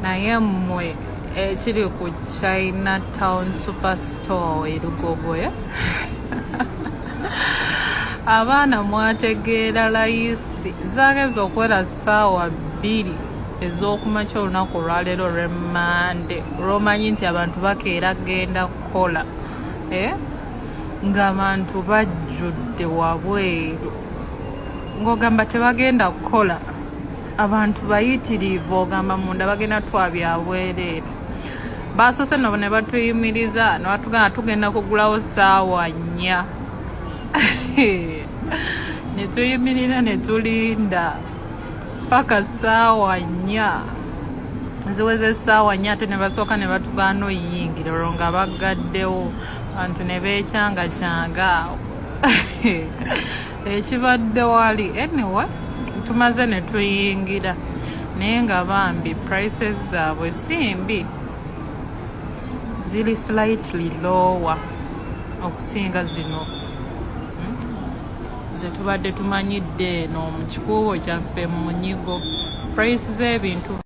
Naye mmwe ekiri ku Chinatown Superstore e Lugogo, eh? Abaana mwategeera layisi zagenza okuwera ssaawa 2 ez'okumakya olunaku olwaleero olw'Emmande, lw'omanyi nti abantu bakeera genda kukola, eh? Ng'abantu bajjudde wabweru, ng'ogamba tebagenda kukola. Abantu bayitirivu, ogamba munda bagenda twabya bwereere. Basoose no ne batuyimiriza ne batugamba tugenda kugulawo ssaawa 4, ne tuyimirira ne tulinda paka ssaawa 4 ziweze. Essaawa 4 ate ne basooka ne batugaana oyingira, olwo nga baggaddewo, abantu ne beekyangakyanga awo ekibadde wali. Anyway, tumaze ne tuyingira, naye nga bambi prices zaabwe si mbi, ziri slightly lower okusinga zino ze tubadde tumanyidde eno mu kikuubo kyaffe mu Munyigo, price z'ebintu.